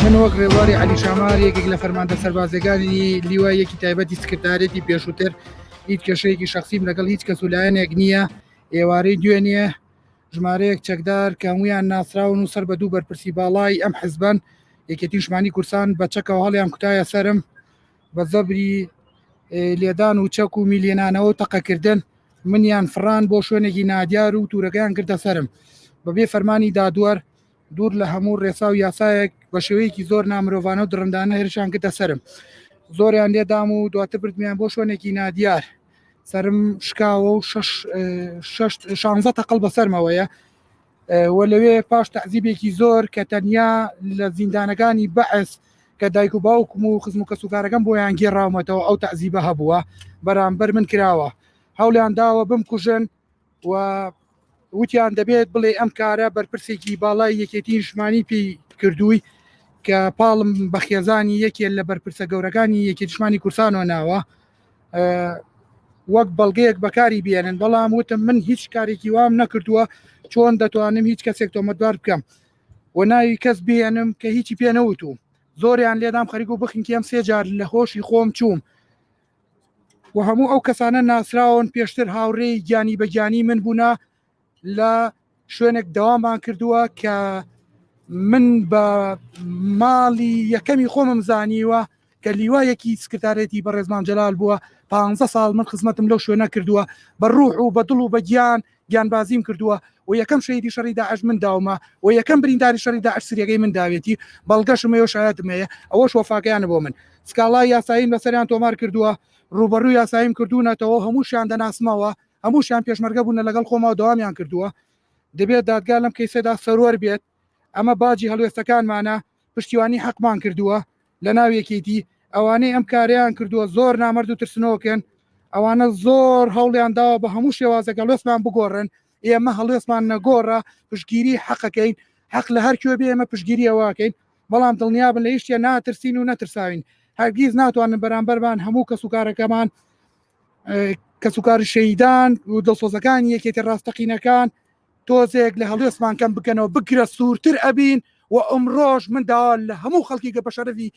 من وەک ڕێواری علی شامار یەکێک لە فەرماندە سەربازەکانی لیوای یەکی تایبەتی سکرتارێتی پێشووتر هیچ کێشەیەکی شخصیم لەگەڵ هیچ کەس و لایەنێک نییە ئێوارەی دوێنێ ژمارەیەک چەکدار کە هەموویان ناسراون و سەر بە دوو بەرپرسی باڵای ئەم حزبەن یەکێتی نیشتمانی کوردستان بە چەکەوە هەڵیان کوتایە سەرم بە زەبری لێدان و چەک و میلێنانەوە و تەقەکردن منیان فڕان بۆ شوێنێکی نادیار و تورەکەیان کردە سەرم بەبێ فەرمانی دادوەر دوور لە هەموو ڕێسا و یاسایەک بە شێوەیەکی زۆر نامرۆڤانە و دڕندانە هێرشان کردە سەرم زۆریان لێدام و دواتر بردمیان بۆ شوێنێکی نادیار سرم شکاوە و شانزە تەقل بەسەرمەوەیە و لەوێ پاش تەعزیبێکی زۆر کە تەنیا لە زیندانەکانی بەعس کە دایک و باوکم و خزم و کەسوکارەکەم بۆیان گێڕاومەتەوە ئەو تەعزیبە هەبووە بەرامبەر من کراوە هەوڵیان داوە بمکوژن و وتیان دەبێت بڵێ ئەم کارە بەرپرسێکی باڵای یەکێتی نیشتمانی پێی کردووی کە پاڵم بە خێزانی یەکێ لە بەرپرسە گەورەکانی یەکێتی نیشتمانی کوردستانەوە ناوە وەک بەڵگەیەک بەکاری بێنن بەڵام وتم من هیچ کارێکی وام نەکردووە چۆن دەتوانم هیچ کەسێک تۆمەتبار بکەم و ناوی کەس بێنم کە هیچی پێ نەوتوم زۆریان لێدام خەریک و بخنکێم سێ جار لە هۆشی خۆم چووم و هەموو ئەو کەسانە ناسراون پێشتر هاوڕێی گیانی بە گیانی من بوونە لە شوێنێک دەوامان کردووە کە من بە ماڵی یەکەمی خۆمم زانیوە کە لیوایەکی سکرتارێتی بەڕێزمان جەلال بووە پ ساڵ من خزمەتم لەو شوێنە کردووە بە ڕوح و بە دڵ و بە گیان گیانبازیم کردووە و یەکەم شەهیدی شەڕی داعش من داومە و یەکەم برینداری شەڕی داعش سریەکەی من داوێتی بەڵگەشم هەیە و شایەتم هەیە ئەوەش وەفاکەیانە بۆ من سکاڵای یاساییم لەسەریان تۆمار کردووە ڕووبەڕوو یاساییم کردوونەتەوە هەمووشیان دەناسمەوە هەمووشیان پێشمەرگە بوونە لەگەڵ خۆمەوە دەوامیان کردووە دەبێت دادگا لەم کەیسەدا سەروەر بێت ئەمە باجی هەڵوێستەکانمانە پشتیوانی حەقمان کردووە لە ناو یەکێتی ئەوانەی ئەم کارەیان کردووە زۆر نامەرد و ترسنۆکن ئەوانە زۆر هەوڵیان داوە بە هەموو شێوازێک هەڵوێستمان بگۆڕن ئێمە هەڵوێستمان نەگۆڕە پشتگیری حەقەکەین حەق لە هەر کوێ بێ ئێمە پشتگیری ئەوەکەین بەڵام دڵنیابن لە هیچ شتێ ناترسین و نەترساوین هەرگیز ناتوانن بەرامبەرمان هەموو کەسوکارەکەمان کەسوکاری شەیدان و دڵسۆزەکانی یەکێتی ڕاستەقینەکان تۆزێک لە هەڵوێستمان کەم بکەنەوە بگرە سوورتر ئەبین و ئەمڕۆژ من داوا لە هەموو خەڵکی گە بە شەرەفی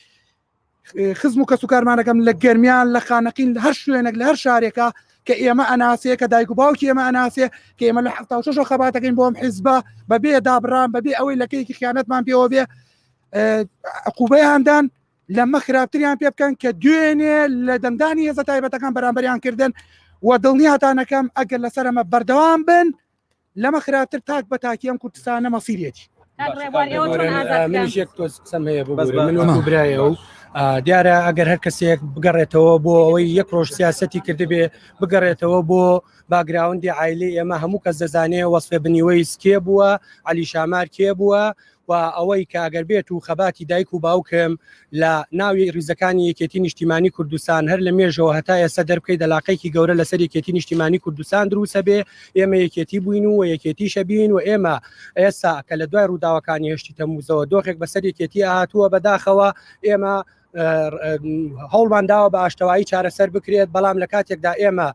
خزم و کەسوکارمانەکەم لە گەرمیان لە خانەقین لە هەر شوێنێک لە هەر شارێکە کە ئێمە ئەناسێ کە دایک و باوکی ئێمە ئەناسێ کە ئێمە لە 76 خەباتەکەین بۆم حیزبە بەبێ دابران بەبێ ئەوەی لەکەیەکی خیانەتمان پێوە بێ عقوبەیاندان لەمە خراپتریان پێ بکەن کە دوێنێ لە دەنگدانی هێزە تایبەتەکان بەرامبەریان کردن و دڵنیاتانەکەم ئەگەر لەسەر ئەمە بەردەوام بن لەمە خراپتر تاک بە تاکی ئەم کوردستانە مەسیرێتی. منیش یەک تۆز قسەم هەیە ببورە من وەکو برایە و دیارە ئەگەر هەر کەسێک بگەڕێتەوە بۆ ئەوەی یەک ڕۆژ سیاسەتی کردبێ بگەڕێتەوە بۆ باگراوندی عایلی ئێمە هەموو کەس دەزانێ وەسفێ بنیوەی کێ بووە عەلی شامار کێ بووە و ئەوەی کە ئەگەر بێت و خەباتی دایک و باوکم لە ناوی ڕیزەکانی یەکێتی نیشتیمانی کوردستان هەر لە مێژەوە هەتا ئێستا دەربکەی دەلاقێکی گەورە لەسەر یەکێتی نیشتیمانی کوردستان دروسە بێ ئێمە یەکێتی بووین و یەکێتیشە بین و ئێمە ئێستا کە لە دوای ڕووداوەکانی هێشتی تەموزەوە دۆخێک بەسەر یەکێتی هاتووە بەداخەوە ئێمە هەوڵمان داوە بە ئاشتەوایی چارەسەر بکرێت بەڵام لە کاتێکدا ئێمە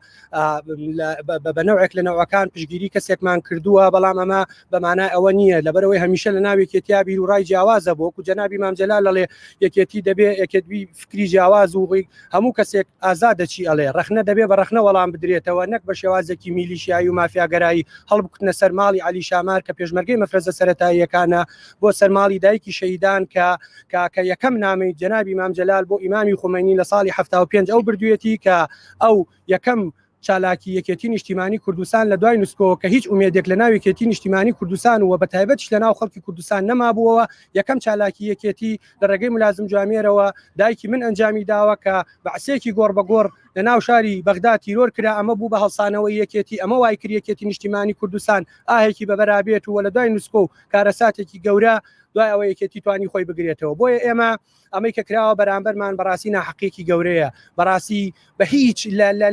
بە نەوەک لە نەوەکان پشگیری کەسێکمان کردووە بەڵام ئەمە بەمانای ئەوە نییە لەبەرەوەی هەمیشە لە ناو یەکێتیا بیر و ڕای جیاوازە بۆ وەکو جەنابی مام جەلال ئەڵێ یەکێتی دەبێ یەکێتبی فکری جیاواز و هەموو کەسێک ئازادە چی ئەڵێ ڕەخنە دەبێ بە ڕەخنە وەڵام بدرێتەوە نەک بە شێوازێکی میلیشیایی و مافیاگەرایی هەڵبکوتنە سەر ماڵی عەلی شامار کە پێشمەرگەی مەفرەزە سەرەتاییەکانە بۆ سەر ماڵی دایکی شەهیدان کە کە کە یەکەم نامەی جەنابی مام جەلال بۆ ئیمامی خومەینی لە ساڵی 75 ئەو بردوویەتی کە ئەو یەکەم چالاکی یەکێتی نیشتیمانی کوردستان لە دوای نوسکۆوە کە هیچ ئومێدێک لە ناو یەکێتی نیشتیمانی کوردستان و بە تایبەتیش لە ناو خەڵکی کوردستان نەمابووەوە یەکەم چالاکی یەکێتی لە ڕێگەی ملازم جوامێرەوە دایکی من ئەنجامی داوە کە بەعسێکی گۆڕ بە گۆڕ لە ناو شاری بەغدا تیرۆر کرا ئەمە بوو بە هەڵسانەوەی یەکێتی ئەمە وای کرد یەکێتی نیشتیمانی کوردستان ئاهێکی بەبەرا بێت و لە دوای نوسکۆ و کارەساتێکی گەورە دوای ئەوە یەکێتی توانی خۆی بگرێتەوە بۆیە ئێمە ئەمەی کە کراوە بەرامبەرمان بەڕاستی ناحەقیەکی گەورەیە بەڕاستی بە هیچ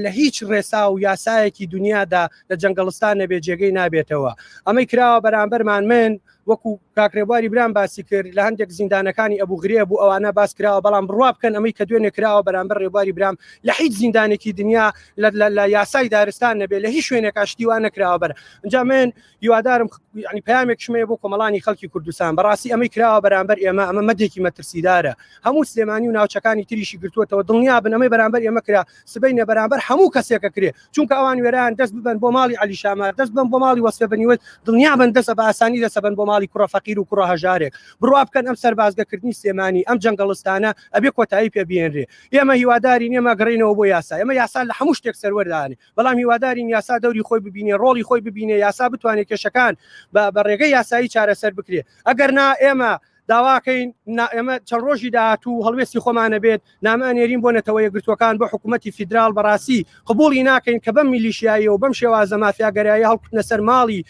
لە هیچ ڕێسا و یاسایەکی دنیادا لە جەنگەڵستان نەبێ جێگەی نابێتەوە ئەمەی کراوە بەرامبەرمان من وەکو کاکرێبواری برام باسی کرد لە هەندێک زیندانەکانی ئەبوو غرێ بوو ئەوانە باس کراوە بەڵام بڕوا بکەن ئەمەی کە دوێنێ کراوە بەرامبەر ڕێبواری برام لە هیچ زیندان. زیندانێکی دنیا لە یاسای دارستان نەبێ لە هیچ شوێنێکا شتی وا نەکراوە بەر ئینجا من هیوادارم یعنی پەیامێکشم هەیە بۆ کۆمەڵانی خەڵکی کوردستان بەڕاستی ئەمەی کراوە بەرامبەر ئێمە ئەمە مەدێکی مەترسیدارە هەموو سلێمانی و ناوچەکانی تریشی گرتووەتەوە دڵنیا بن ئەمەی بەرامبەر ئێمە کرا سبەینێ بەرامبەر هەموو کەسێکە کرێ چونکە ئەوان وێران دەست ببەن بۆ ماڵی عەلی شامار دەست ببەن بۆ ماڵی وەسفە بەنیوەت دڵنیا بن دەسە بە ئاسانی دەسەبەن بۆ ماڵی کوڕە فەقیر و کوڕە هەژارێک بڕوا بکەن ئەم سەربازگەکردنی سلێمانی ئەم جەنگەڵستانە ئەبێ کۆتایی پێ بێنرێ ئێمە هیوادارین ئێمە گەڕێینەوە بۆ یاسا ئێمە یاسا لە هەموو شتێک سەروەردانێ بەڵام هیوادارین یاسا دەوری خۆی ببینێ ڕۆڵی خۆی ببینێ یاسا بتوانێت کێشەکان بە ڕێگەی یاسایی چارەسەر بکرێ ئەگەر نا ئێمە داواکەین ئێمە چەند ڕۆژی داهاتوو هەڵوێستی خۆمانە بێت نامە ئەنێرین بۆ نەتەوە یەکگرتووەکان بۆ حکوومەتی فیدراڵ بەڕاستی قبوڵی ناکەین کە بەم میلیشیایی و بەم شێوازە مافیاگەرایی هەڵکوتنە سەر ماڵی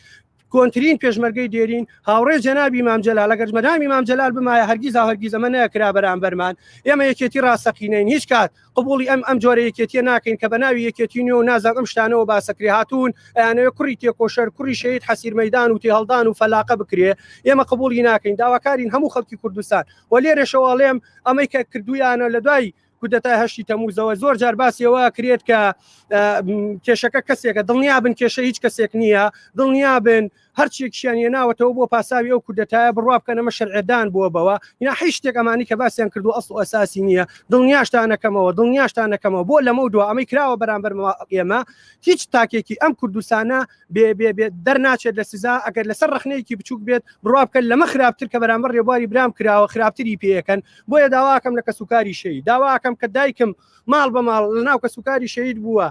کۆنترین پێشمەرگەی دێرین هاوڕێ جەنابی مام جەلال ئەگەر مەدامی مام جەلال بمایە هەرگیز هەرگیز ئەمە نەکرا بەرامبەرمان ئێمە یەکێتی ڕاستەقینەین هیچ کات قبوڵی ئەم ئەم جۆرە یەکێتیە ناکەین کە بە ناوی یەکێتی نوێ و نازانم ئەم شتانەوە باسەکرێ هاتوون ئەیانەوێ کوڕی تێکۆشەر کوڕی شەهید حەسیر مەیدان و تێهەڵدان و فەلاقە بکرێ ئێمە قبوڵی ناکەین داواکارین هەموو خەڵکی کوردستان و لێرەشەوە ئەڵێم ئەمەی کە کردویانە لە دوای کودەتای هەشتی تەموزەوە زۆر جار باسی ئەوە کرێت کە کێشەکە کەسێکە دڵنیابن کێشە هیچ کەسێک نییە دڵنیابن هەرچیەکیان هێناوەتەوە بۆ پاساوی ئەو کودەتایە بڕوا بکەن ئەمە شەرعێدان بووە بەوە ینا هیچ شتێک ئەمانی کە باسیان کردو ئەسڵ و ئەساسی نییە دڵنیاشتان نەکەمەوە دڵنیاشتان نەکەمەوە بۆ لەمە دو ئەمەی کراوە بەرامبەر ئێمە هیچ تاکێکی ئەم کوردستانە بێ بێ بێ دەرناچێت لە سزا ئەگەر لەسەر ڕخنەیەکی بچووک بێت بڕوا بکەن لەمە خراپتر کە بەرامبەر ڕێبواری برام کراوە خراپتری پێیەکەن بۆیە داواکەم لە کەسوکاری شەهید داواکەم کە دایکم ماڵ بە ماڵ لە ناو کەسوکاری شەهید بووە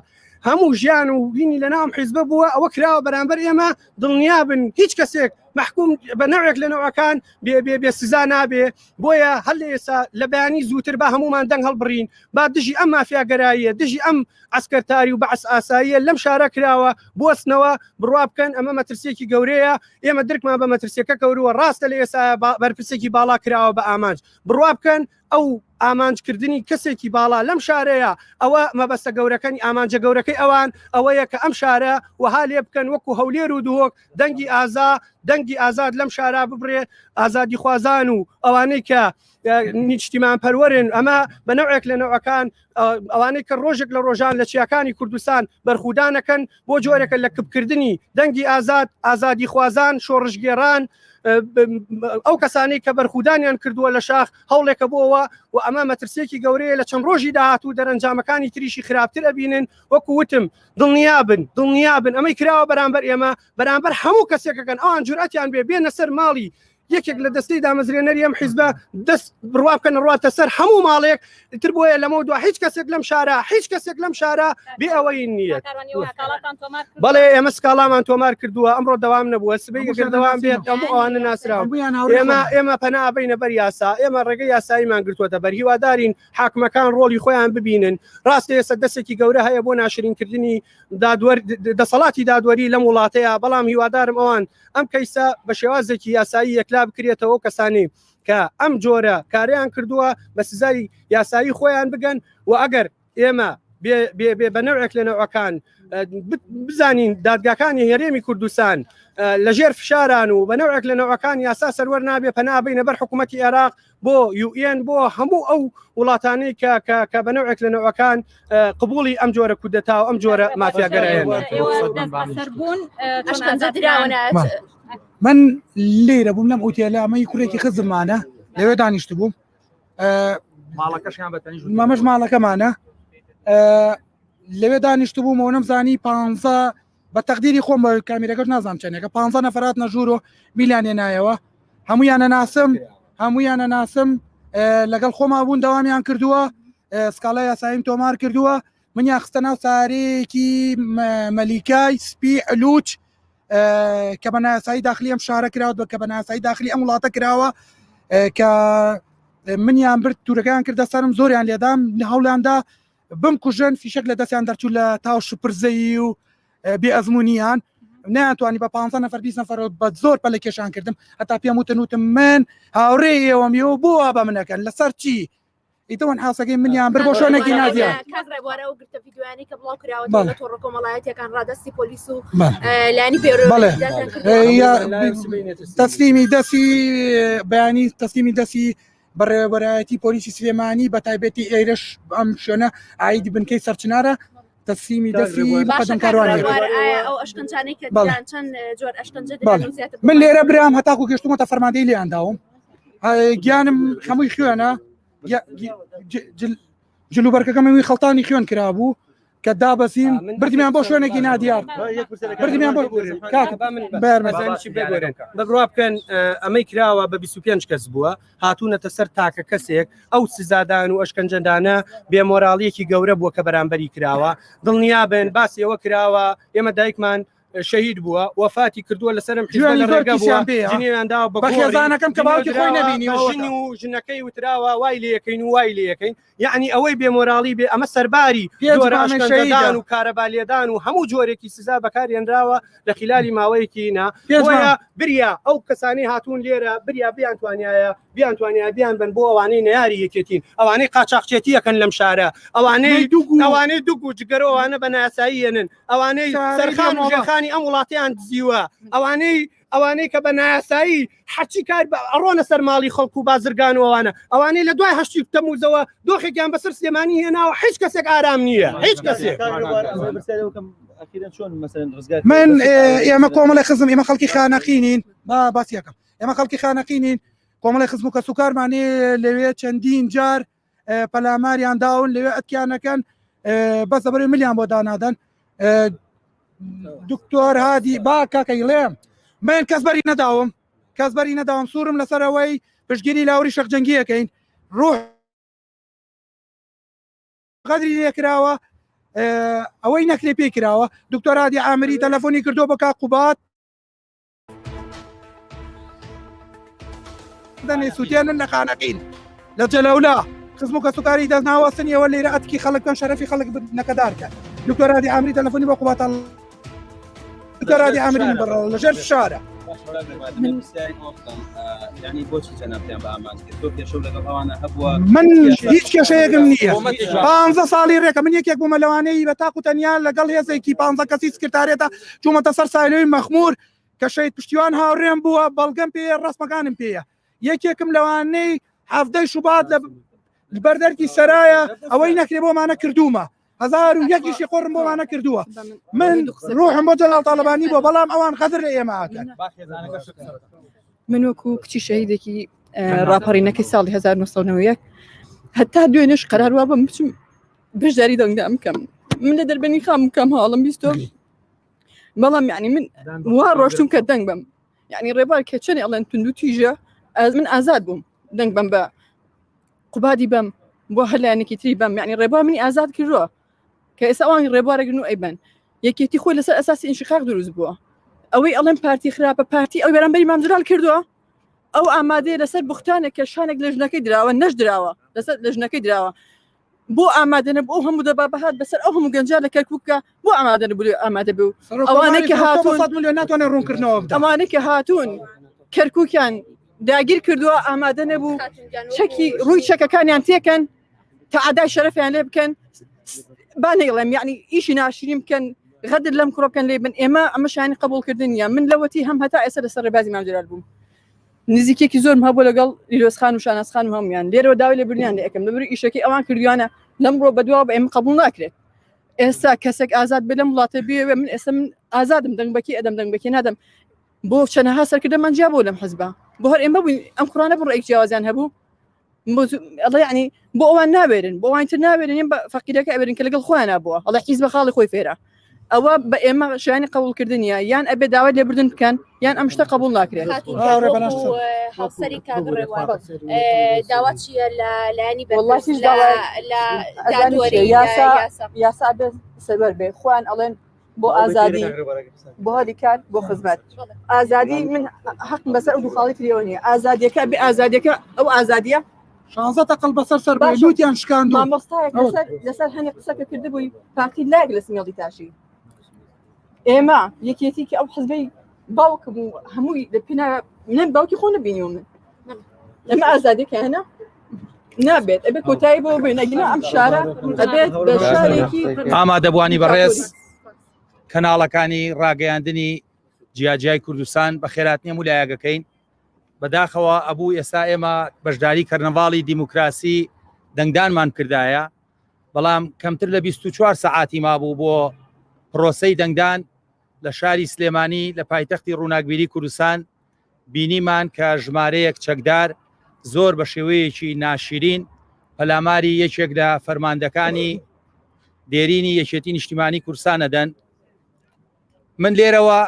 هەموو ژیان و بینی لە ناوم حیزبە بووە ئەوە کراوە بەرامبەر ئێمە دڵنیابن هیچ کەسێک محکوم بە نەوێک لە نەوەکان بێ بێ بێ سزا نابێ بۆیە هەر لە ئێستا لە بەیانی زووتر با هەمومان دەنگ هەڵبڕین با دژی ئەم مافیاگەراییە دژی ئەم عسکەرتاری و بەعس ئاساییە لەم شارە کراوە بوەستنەوە بڕوا بکەن ئەمە مەترسیەکی گەورەیە ئێمە درکمان بە مەترسیەکە کەورووە ڕاستە لە ئێستا بەرپرسێکی باڵا کراوە بە ئامانج بڕوا بکەن ئەو ئامانجکردنی کەسێکی باڵا لەم شارەیە ئەوە مەبەستە گەورەکەنی ئامانجە گەورەکەی ئەوان ئەوەیە کە ئەم شارە وەها لێ بکەن وەکو هەولێر و دهۆک دەنگی ئازا دەنگی ئازاد لەم شارا ببرێ ئازادیخوازان و ئەوانەی کە نیشتیمان پەروەرن ئەمە بە نەوعێک لە نەوەکان ئەوانەی کە ڕۆژێک لە ڕۆژان لە چیاکانی کوردستان بەرخودانەکەن بۆ جۆرێکە لە کپکردنی دەنگی ئازاد ئازادیخوازان شۆڕشگێڕان ئەو کەسانەی کە بەرخودانیان کردووە لە شاخ هەوڵێکە بۆەوە و ئەمە مەترسێکی گەورەیە لە چەند ڕۆژی داهاتوو دەرەنجامەکانی تریشی خراپتر ئەبینن وەکو وتم دڵنیابن دڵنیابن ئەمەی کراوە بەرامبەر ئێمە بەرامبەر هەموو کەسێکەکەن ئەوان جورئەتیان بێ بێنە سەر ماڵی یەکێک لە دەستەی دامەزرێنەری ئەم حیزبە دەست بڕوا بکەن ڕاتە سەر هەموو ماڵێک تر بۆیە لەمە دو هیچ کەسێک لەم شارە هیچ کەسێک لەم شارە بێ ئەوەی نییە بەڵێ ئێمە سکاڵامان تۆمار کردووە ئەمڕۆ دەوام نەبووە سبەی گەر دەوام بێت هەموو ئەوانە ناسراون ئێمە ئێمە پەنا بینە بەر یاسا ئێمە ڕێگە یاساییمان گرتووەتە بەر هیوادارین حاکمەکان ڕۆڵی خۆیان ببینن ڕاستە ئێستا دەستێکی گەورە هەیە بۆ ناشرینکردنی دادوەر دەسەڵاتی دادوەری لەم وڵاتەیە بەڵام هیوادارم ئەوان ئەم کەیسە بە شێوازێکی یاسایی یەکلا بکرێتەوە کەسانی کە ئەم جۆرە کاریان کردووە بە سزای یاسایی خۆیان بگەن و ئەگەر ئێمە بێ بە نەوێک لە نەوەکان بزانین دادگاکانی هەرێمی کوردستان لەژێر فشاران و بە نەوێک لە نەوەکان یاسا سەروەر نابێ پەنا بینە بەر حکوومەتتی عێراق بۆ UN بۆ هەموو ئەو وڵاتانەی کە کە کە بە نەوعێک لە نەوعەکان قبوڵی ئەم جۆرە کودەتا و ئەم جۆرە مافیاگەرایە من لێرە بووم لەم ئوتێلە ئەمەی کوڕێکی خزممانە لەوێ دانیشت بووم ماڵەکەشیان بە تەنیشت مەمەش ماڵەکەمانە لەوێ دانیشت بووم و نەمزانی پ بە تەقدیری خۆم بە کامیرەکەش نازانم چەندێکە پ نەفرات نەژوورۆ میلان نایەوە هەمویانە ناسم هەمویانە ناسم لەگەڵ خۆما بوون داوامیان کردووە سکاڵای یاساییم تۆمار کردووە منیان خستە ناو سارەیەکی مەلیکای سپی علوچ کە بە ناسایی داخلی ئەم شارە کراوە بە کە بە ناسایی داخلی ئەم وڵاتە کراوە کە منیان برد تورەکەیان کردە سەرم زۆریان لێدام هەوڵیاندا بمکوژن فیشەک لە دەستیان دەرچوو لە تاو شپرزەیی و بێ ئەزمموونیان نیانتوانی بە 15 نەفەر 20 نەفەر بە زۆر پەلە کێشان کردم هەتا پێم وتن وتم من هاوڕێ ئێوەم ئێوە بۆ وا بە منەکەن لەسەر چی ئیتەوەن حاسەکەی منیان بر بۆ شوێنێکی نادیار کاک ڕێبوار ئەو گرتە ڤیدیۆیانەی کە بڵاو کراوەتەوە لە تۆڕە کۆمەڵایەتیەکان ڕادەستی پۆلیس و لایەنی بەڵێ تەسلیمی دەستی بەیانی تەسلیمی دەستی بەڕێوەبەرایەتی پۆلیسی سلێمانی بە تایبەتی ئێرەش ئەم شوێنە ئایدی بنکەی سەرچنارە تەسلیمی دەستی باشە مقەدەم کاک کاروانیە ڕێبوار ئایا ئەو ئەشکەنجانەی کە بەڵێ. دران چەند جۆر ئەشکەنجە بەڵێ. دران و زیاتر من لێرە برام هەتاکو گەشتومەتە فەرماندەی لێیان داوم گیانم هەمووی خوێنە جلوبەرگەکەم هەمووی خەڵتانی خوێن کرابوو کە دابەزیم بردمیان بۆ شوێنێکی نادیار بردمیان بۆ کاک بەگروا بکەن ئەمەی کراوە بە 25 کەس بووە هاتوونەتە سەر تاکە کەسێک ئەو سزادان و ئەشکەنجەدانە بێمۆراڵیەکی گەورە بووە کە بەرامبەری کراوە دڵنیابن باسی ئەوە کراوە ئێمە دایکمان شەهید بووە وەفاتی کردووە لەسەرم جوێنی زۆر پیسیان پێیە. جنێویان داوە بە بە خێزانەکەم کە باوکی خۆی نەبینیوە. ژن و ژنەکەی وتراوە وای لێ یەکەین و وای لێ یەکەین یعنی ئەوەی بێمۆراڵی بێ ئەمە سەرباری پێنج جۆرە مامەی ئەشکەنجەدان شەهیدە. و کارەبا لێدان و هەموو جۆرێکی سزا بەکارهێنراوە لە خلالی ماوەیەکی نا پێنج بۆیە مانگ. بریا ئەو کەسانی هاتوون لێرە بریا بیانتوانیایە بیانتوانیایە بیانبەن بۆ ئەوانەی نەیاری یەکێتین ئەوانەی قاچاخچێتی یەکەن لەم شارە ئەوانەی ئەوانەی دوگ و جگەرە ئەوانە بە نایاسایی یەنن ئەوانەی سەرخان و ژێرخانی ئەم وڵاتیان دزیوە ئەوانەی ئەوانەی کە بە نایاسایی هەرچی کار ئەڕۆنە سەر ماڵی خەڵک و بازرگان و ئەوانە ئەوانەی لە دوای هەشتی تەموزەوە دۆخێکیان بەسەر سلێمانی هێناوە هیچ کەسێک ئارام نییە هیچ کەسێک من ئێمە کۆمەڵی خزم ئێمە خەڵکی خانەقینین با باسیەکەم ئێمە خەڵکی خانەقینین کۆمەڵی خزم و کەسوکارمانی لەوێ چەندین جار پەلاماریان داون لەوێ ئەتکیانەکەن بەس لەبەرەوەی ملیان بۆ دانادەن دکتۆر هادی با کاکە ئیڵێم من کەس بەری نەداوم کەس بەری نەداوم سوورم لەسەر ئەوەی پشتگیری لاوری شەقجەنگیەکەین ڕوح غەدری لێکراوە ئەوەی نەکرێ پێی کراوە دکتۆر هادی عامری تەلەفۆنی کردو بۆ کاک قوباد دەنێ سووتێنن لە خانەقین لە جەلەولا خزم و کەسوکاری دەست ناوەستن ئێوە لێرە ئەتکی خەڵک بکەن شەرەفی خەڵک نەکەدارکە دکتۆر هادی عامری تەلەفۆنی بۆ قوباتە دکتۆر هادی عامری بڕەوە لەژێر فشارە. من هیچ کێشەیەکم نییە پانزە ساڵی ڕێکە من یەکێک بوومە لەوانەیە بە تاق و تەنیا لەگەڵ هێزێکی پانزە کەسی سکرتارێتە چوومەتە سەر سایلۆی مەخمور کە شەهید پشتیوان هاوڕێم بووە بەڵگەم پێیە ڕەسمەکانم پێیە یەکێکم لەوانەی حەڤدەی شوبات لە بەردەرکی سەرایە ئەوەی نەکرێ بۆمانە کردوومە هەزار و یەکیشی قۆڕم بۆمانە کردووە من ڕوحم بۆ جەلال تاڵەبانی بووە بەڵام ئەوان غەدر لە ئێمە ئەکەن. من وەکو کچی شەهیدێکی ڕاپەڕینەکەی ساڵی 1991 هەتا دوێنێش قەرار وا بم بچم بەشداری دەنگدان بکەم من لە دەربەنی خام بکەم هاڵم بیستۆ بەڵام یعنی من وا ڕۆشتم کە دەنگ بم یعنی ڕێبار کە چەنێ ئەڵێن تونند و تیژە ئەز من ئازاد بووم دەنگ بم بە قوبادی بەم بۆ هەر لایەنێکی تری بەم یعنی ڕێبار منی ئازاد کردووە کە ئێستا ئەوان ڕێبارێک و ئەیبەن یەکێتی خۆی لەسەر ئەساسی ئینشقاق دروست بووە ئەوەی ئەڵێن پارتی خراپە پارتی ئەو بەرامبەری مام جەلال کردووە ئەو ئامادەیە لەسەر بوختانێک کە شانێک لە ژنەکەی دراوە نەشدراوە لەسەر لە ژنەکەی دراوە بۆ ئامادە نەبوو ئەو هەموو دەبابە هات بەسەر ئەو هەموو گەنجە لە کەرکووکە بۆ ئامادە نەبوو ئامادە بوو ئەوانەی کە هاتوون 100 میلیۆن ناتوانێت ڕوونکردنەوە بدات ئەوانەی کە هاتوون کەرکووکیان داگیر کردووە ئامادە نەبوو چەکی ڕووی چەکەکانیان تێکەن تا ئادای شەرەفیان لێ بکەن با نەیڵێم یعنی ئیشی ناشرین بکەن غەدر لەم کوڕە بکەن لێ بن ئێمە ئەمە شایانی قبوڵکردن نییە من لەوەتی هەم هەتا ئێستا لەسەر ڕێبازی مام جەلال بووم نزیکێکی زۆرم هەبوو لەگەڵ لیلۆس خان و شاناز خان و هەمویان لێرەوە داوای لێبوردنیان لێ ئەکەم لەبەر ئیشەکەی ئەوان کردویانە لەمڕۆ بەدواوە بە ئێمە قبوڵ ناکرێت ئێستا کەسێک ئازاد بێ لەم وڵاتە بێوێ من ئێستا من ئازادم دەنگ بەکی ئەدەم دەنگ بەکی نادەم بۆ چەنەها سەرکردەمان جیا بۆ لەم حزبە بۆ هەر ئێمە بووین ئەم کوڕانە بوون ڕێک جیاوازیان هەبوو ئەڵێ یعنی بۆ ئەوان ناوێرن بۆ ئەوان تر ناوێرن بە فەقیرەکە ئەوێرن کە لەگەڵ خۆیان بووە ئەڵێ حیز بە خاڵی خۆی فێرە ئەوە بە ئێمە شایانی قبوڵکردنیە یان ئەبێ داوای لێبوردن بکەن یان ئەم شتە قبوڵ ناکرێت هاوسەری کاک ڕێوان داوا چییە لە لایەنی وەڵڵاهی بەرپرس لە دادوەری یاسا یاسا بێت سەروەر بێ خۆیان ئەڵێن بۆ ئازادی بۆ هەلی کار بۆ خزمەت ئازادی من حەقم بەسەر ئەو دوو خاڵی تریەوە نییە ئازادیەکە بێ ئازادیەکە ئەو ئازادیە شانزە تەقەڵ بەسەر سەر بووی لوتیان شکاندو مامۆستایەک لەسەر هەنێ قسەکە کردبووی پارتی لایەک لە سمێڵی تاشی ئێمە یەکێتی کە ئەو حزبەی باوکم و هەمووی لە پێنا من باوکی خۆ نبینیوە من ئەمە ئازادیەکە هەنە نابێت ئەبێت کۆتایی بۆ بێن ئەگینا ئەم شارە ئەبێت بە شارێکی ئامادەبووانی بەڕێز کەناڵەکانی ڕاگەیاندنی جیاجیای کوردستان بە خێراتنی هەموو لایەکەکەین. بەداخەوە ئەبوو ئێستا ئێمە بەشداری کەرنەڤاڵی دیموکراسی دەنگدانمان کردایە بەڵام کەمتر لە 24 سەعاتی مابوو بۆ پرۆسەی دەنگدان لە شاری سلێمانی لە پایتەختی ڕووناکبیری کوردستان بینیمان کە ژمارەیەک چەکدار زۆر بە شێوەیەکی ناشیرین پەلاماری یەکێک لە فەرماندەکانی دێرینی یەکێتی نیشتیمانی کوردستان ئەدەن. من لێرەوە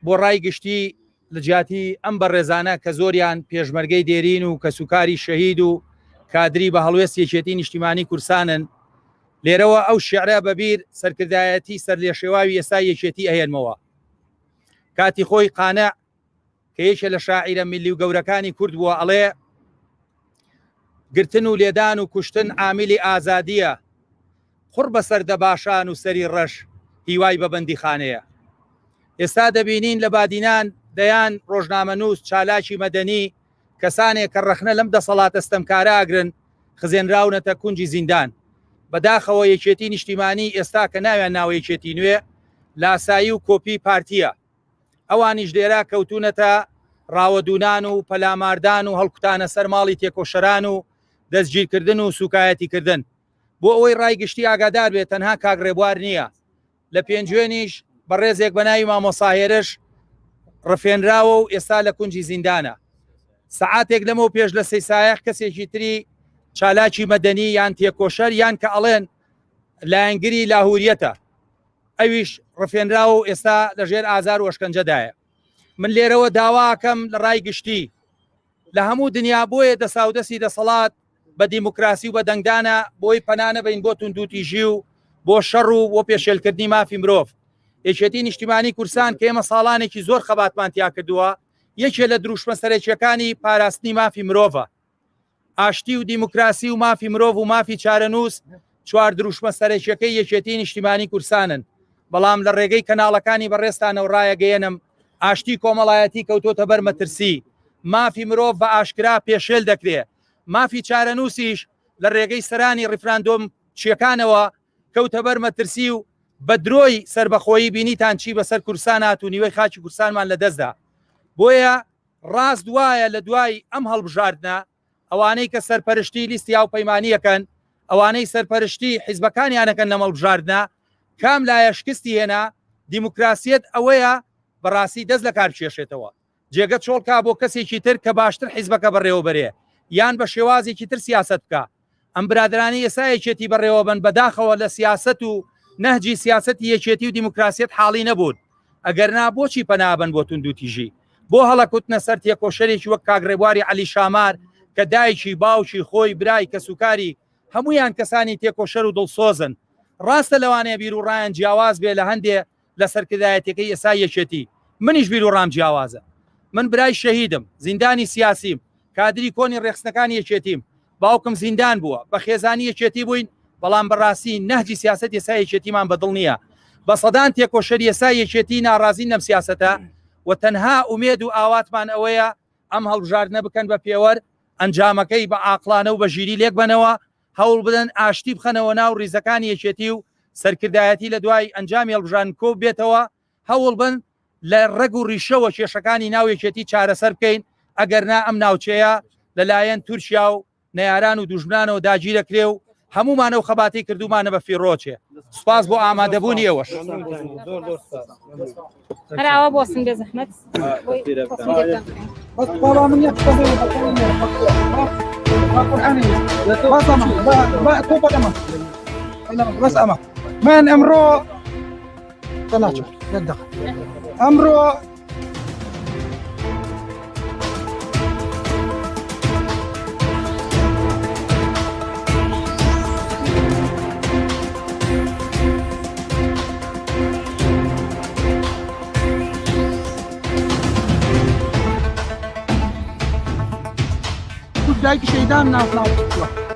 بۆ ڕای گشتی لە جیاتی ئەم بەڕێزانە کە زۆریان پێشمەرگەی دێرین و کەسوکاری شەهید و کادری بە هەڵوێست یەکێتی نیشتیمانی کورسانن لێرەوە ئەو شعرە بەبیر سەرکردایەتی سەرلێشێواوی ئێستا یەکێتی ئەهێنمەوە کاتی خۆی قانع کە یەکێ لە شاعیرە میللی و گەورەکانی کورد بووە ئەڵێ گرتن و لێدان و کوشتن عامیلی ئازادیە قوڕ بەسەر دەباشان و سەری ڕەش هیوای بە بەندیخانەیە. ئێستا دەبینین لە بادینان دەیان ڕۆژنامەنووس، چالاکی مەدەنی، کەسانێک کە ڕەخنە لەم دەسەڵاتە ستەمکارە ئەگرن خزێنراونەتە کونجی زیندان. بەداخەوە یەکێتی نیشتیمانی ئێستا کە ناویان ناوە یەکێتی نوێ، لاسایی و کۆپی پارتییە. ئەوانیش لێرە کەوتوونەتە ڕاوەدوونان و پەلاماردان و هەڵکوتانە سەر ماڵی تێکۆشەران و دەستگیرکردن و سوکایەتیکردن. بۆ ئەوەی ڕای گشتی ئاگادار بێت تەنها کاک ڕێبوار نییە لە پێنجوێنیش بەڕێزێک بە ناوی مامۆسا هێرش ڕفێنراوە و ئێستا لە کونجی زیندانە سەعاتێک لەمەو پێش لە سەیسایەخ کەسێکی تری چالاکی مەدەنی یان تێکۆشەر یان کە ئەڵێن لایەنگری لاهوریەتە ئەویش ڕفێنراوە و ئێستا لەژێر ئازار و ئەشکەنجەدایە من لێرەوە داواکەم لە ڕای گشتی لە هەموو دنیا بۆیە دەساودەسی دەسەڵات بە دیموکراسی و بە دەنگدانە بۆی پەنا نەبەین بۆ توندوتیژی و بۆ شەڕ و بۆ پێشێلکردنی مافی مرۆڤ. یەکێتی نیشتیمانی کورسان کە ئێمە ساڵانێکی زۆر خەباتمان تیا کردووە یەکێ لە دروشمە سەرەکیەکانی پاراستنی مافی مرۆڤە. ئاشتی و دیموکراسی و مافی مرۆڤ و مافی چارەنووس چوار دروشمە سەرەکیەکەی یەکێتی نیشتیمانی کورسانن. بەڵام لە ڕێگەی کەناڵەکانی بەڕێزتانەوە ڕایەگەیەنم ئاشتی کۆمەڵایەتی کەوتۆتە بەر مەترسی، مافی مرۆڤ بە ئاشکرا پێشێل دەکرێ، مافی چارەنووسیش لە ڕێگەی سەرانی ڕیفراندۆم چیەکانەوە کەوتە بەر مەترسی و بە درۆی سەربەخۆیی بینیتان چی بەسەر کوردستان هات و نیوەی خاکی کوردستانمان لەدەستدا. بۆیە ڕاست وایە لە دوای ئەم هەڵبژاردنە ئەوانەی کە سەرپەرشتی لیستی هاوپەیمانییەکەن، ئەوانەی سەرپەرشتی حیزبەکانیانەکەن لەم هەڵبژاردنە، کام لایە شکستی هێنا، دیموکراسیەت ئەوەیە بەڕاستی دەست لەکار بکێشێتەوە، جێگە چۆڵ کا بۆ کەسێکی تر کە باشتر حیزبەکە بەڕێوەبەرێ یان بە شێوازێکی تر سیاسەت بکا. ئەم برادەرانەی ئێستا یەکێتی بەڕێوەبەن بەداخەوە لە سیاسەت و نەهجی سیاسەتی یەکێتی و دیموکراسیەت حاڵی نەبوون ئەگەرنا بۆچی پەنابەن بۆ توندوتیژی بۆ هەڵەکوتنە سەر تێکۆشەرێکی وەک کاک ڕێبواری عەلی شامار کە دایکی باوکی خۆی برای کەسوکاری هەمویان کەسانی تێکۆشەر و دڵسۆزن ڕاستە لەوانەیە بیروڕایان جیاواز بێ لە هەندێ لە سەرکردایەتیەکەی ئێسای یەکێتی منیش بیروڕام جیاوازە من برای شەهیدم زیندانی سیاسیم کادری کۆنی ڕێخستنەکانی یەکێتیم باوکم زیندان بووە بە خێزانی یەکێتی بووین بەڵام بەڕاستی نەهجی سیاست ئێستا یەکێتیمان بەدڵ نییە بە سەدان تێکۆشەری ئێستا یەکێتی ناڕازین لەم سیاسەتە و تەنها ئومێد و ئاواتمان ئەوەیە ئەم هەڵبژاردنە بکەن بە پێوەر ئەنجامەکەی بە عاقڵانە و بە ژیری لێک بەنەوە هەوڵ بدەن ئاشتی بخەنەوە ناو ریزەکانی یەکێتی و سەرکردایەتی لە دوای ئەنجامی هەڵبژاردن کۆ بێتەوە هەوڵ بن لە ڕەگ و ڕیشەوە کێشەکانی ناو یەکێتی چارەسەر بکەین ئەگەر نا ئەم ناوچەیە لەلایەن تورکیا و نەیاران و دوژمنانەوە داگیرەکرێ و هەموومان ئەو خەباتەی کردوومانە بە فیڕۆچێ. سوپاس بۆ ئامادەبوونی ئێوەش. هەر ئاوا بۆسن بێ زەحمەت. بەس ئەمە من ئەمڕۆ ئەمڕۆ دایکی شەیدان ناسناو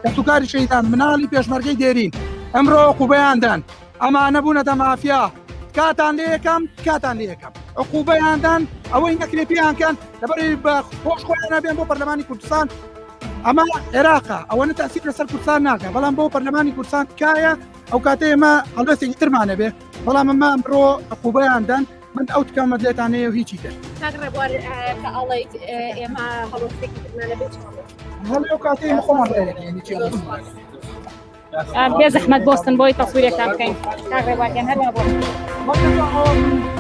کەسوکاری شەیدان مناڵی پێشمەرگەی دێرین ئەمڕۆ قوبەیان دان ئەمانە بوونەتە مافیا تکاتان لێ یەکەم تکاتان لێ یەکەم عقوبەیان دان ئەوەی نەکرێ پێیان کەن لەبەر بە خۆش خۆیانە بێن بۆ پەرلەمانی کوردستان ئەمە عێراقە ئەوەنە تاسیر لەسەر کوردستان ناکە بەڵام بۆ پەرلەمانی کوردستان تکایە ئەو کاتە ئێمە هەڵوێستێکی ترمانە بێ بەڵام ئەمە ئەمڕۆ عقوبەیان دان. من ئەو تکامەت لێتانەیە و هیچی تر. کاک ڕێبوار کە ئەڵێیت ئێمە هەڵوێستێکی ترمان نەبێت چ هەڵوێستێک؟ هەڵێ ئەو کاتەی ئێمە خۆمان ڕێدەگەیەنین چی هەڵوێستێک. بێ زەحمەت بۆستن بۆی تەسویرێکتان بکەین کاک ڕێبوار گیان هەروا بۆستن.